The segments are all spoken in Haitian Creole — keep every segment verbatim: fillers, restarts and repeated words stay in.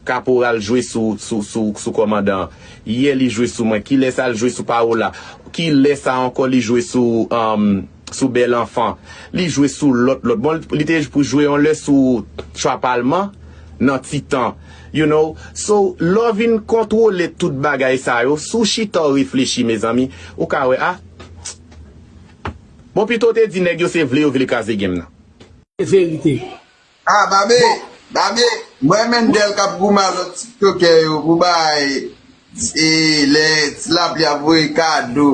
Kaporal jwe sou, sou, sou, sou kòmandan an. Yè li jwe sou mwen. Kilè sa l jwe sou Paola? Kilè sa ankò li jwe sou, um, sou Bèl Anfan? Li jwe sou lòt, lòt. Bon, li te pou jwe yon lè sou Chwa Palman nan Titan. You know? So, lè w vin kontwole tout bagay sa yo, si w chita w reflechi, mezanmi, ou ka wè, ah, bon, pito w te di nèg yo se vle yo vle kraze game nan. Verite. Ah, Babe, Babe, m wè Mendel k ap goumen a lòt tiktokè yo pou bay e lè ti lapli ap voye kado.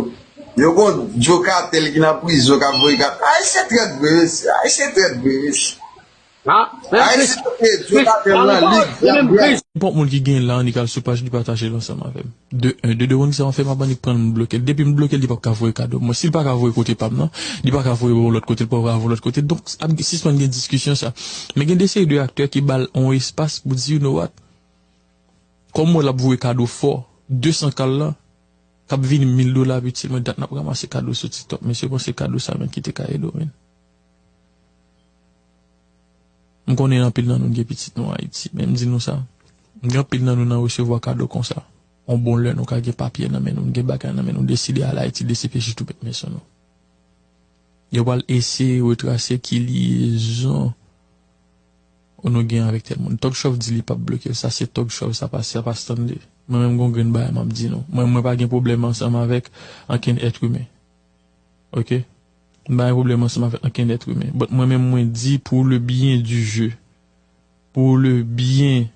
Yo gon Djo Katel ki nan prizon k ap voye kado. Ayisyen trèt vre, mesye. Ayisyen trèt vre, mesye. Ah, men Ayisyen trèt, Djo Katel nan lig. Li menm vre. Nenpòt moun ki gen la annik al sou paj li pataje l ansanm avè m. De en, de de, ou konn sa w fè, m ap annik pran l, m bloke l. Depi m bloke l, li p ap ka voye kado. Mwen, si l pa ka voye kote pa m nan, li pa ka voye yon lòt kote, li pa ka voye lòt kote. Donk, ap sispann gen diskisyon sa. Men gen de seri de aktè ki ba l yon espas pou di, you know what? Kòm mwen l ap voye kado fò, de san k al la, k ap vini mil dola ap itil mwen, dat n ap ranmase kado sou TikTok. Mesye, panse kado sa menm ki te ka ede w, men. M konnen anpil nan nou gen pitit nou Ayiti, men m di nou sa, gen anpil nan nou nan resevwa kado konsa. Yon bon lè nou ka gen papye nan men nou, nou gen bagay nan men nou, nou deside al Ayiti, D C P J tou met men sou nou. Yo pral eseye retrase ki lyezon ou nou gen avèk tèl moun. Tòg Chòv di li p ap bloke l, sa se Tòg Chòv, sa pa, sa pa Stanley. Mwen menm gon grenn bagay m ap di nou. Mwen, mwen pa gen pwoblèm ansanm avèk ankenn èt imen. Ok? M pa gen pwoblèm ansanm avèk ankenn èt imen. But mwen menm mwen di pour le bien du jeu. Pour le bien.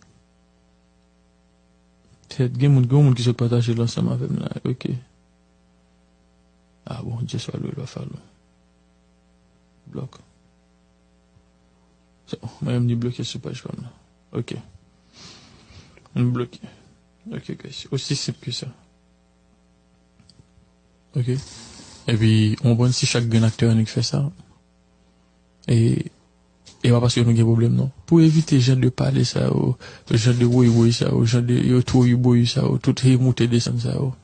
Tèt, gen moun, gen moun ki sot pataje l ansanm avè m la. Ok. Ah bon, just follow, pa follow. Blòk. So, mwen menm li bloke sou paj pa m la. Ok. M bloke. Ok, guys. Osi senp ke sa. Ok. Epi, ou konprann, si chak grenn aktè annik fè sa, e, e pa paske nou gen pwoblèm non. Pou evite jan de pale sa yo, jan de woy woy sa yo, jan de yo twoyi boyi sa yo, tout hey moute desann sa yo.